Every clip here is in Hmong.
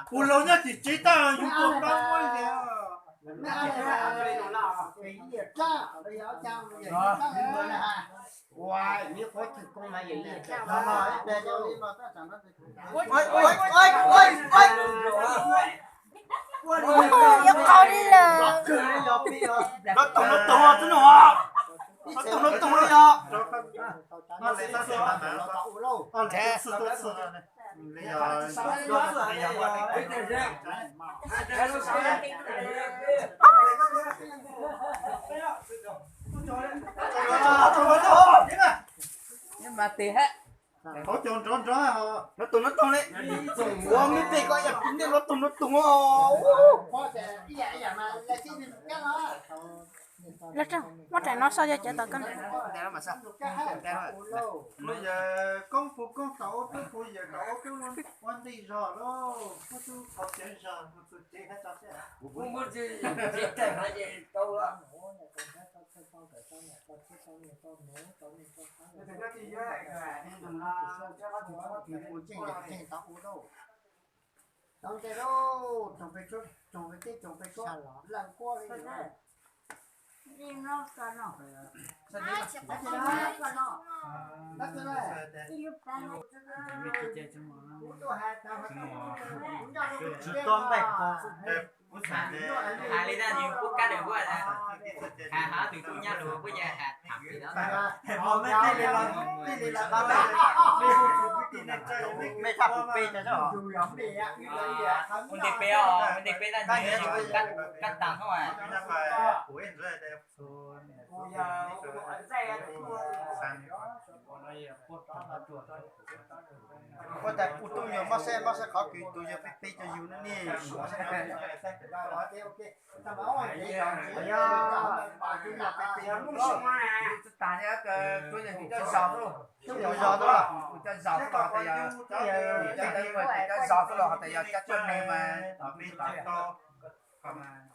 Kuv laus nyob tim tsev tag yus tua pab muab li. Yuav qau li lawm. Lov tus lov tus xwb no. Lov tus lov tus li os. Mas tes hab. Hauv cov nrov nrov, nrov tus nrov tus li. Ua mej pem ko yam pim ntej nrov tus nrov tus. Muab rais no xwb yog cov tom koj. Yog koob puv koob tau ub tub puv yawm tau ub tub ua ntej zog lauj, ub tub qhov tsev zog mus txug tsev hab tso thiab. Tau ntej lauj, tsoom peb tsoom peb suab lawm quaj li. Tsis tau npaij ko. Hais li ntawd nws kuj kab lawm, kuj hais hab tus tub nyab lug kuj yog hais tham li ntawd. Mej thaj puv peb, ua ntej peb os, ua ntej peb tag nws kab tas no. Ua tas kuv tub nyuam mab saib, mab saib qhov kws tus yog peb peb cov yug no ne. Tus zog, tus zog xwb los has tas yog cov tub me mas cov tub me mas.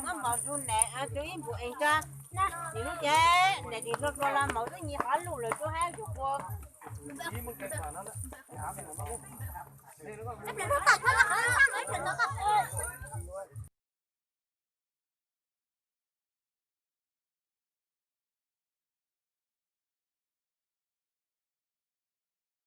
Muab mov rau niam, rau ib npus ev tso. Nim lub caij niam tis hluas hluas los mov twb nyias qhov lug lawm, rau hab yus ua.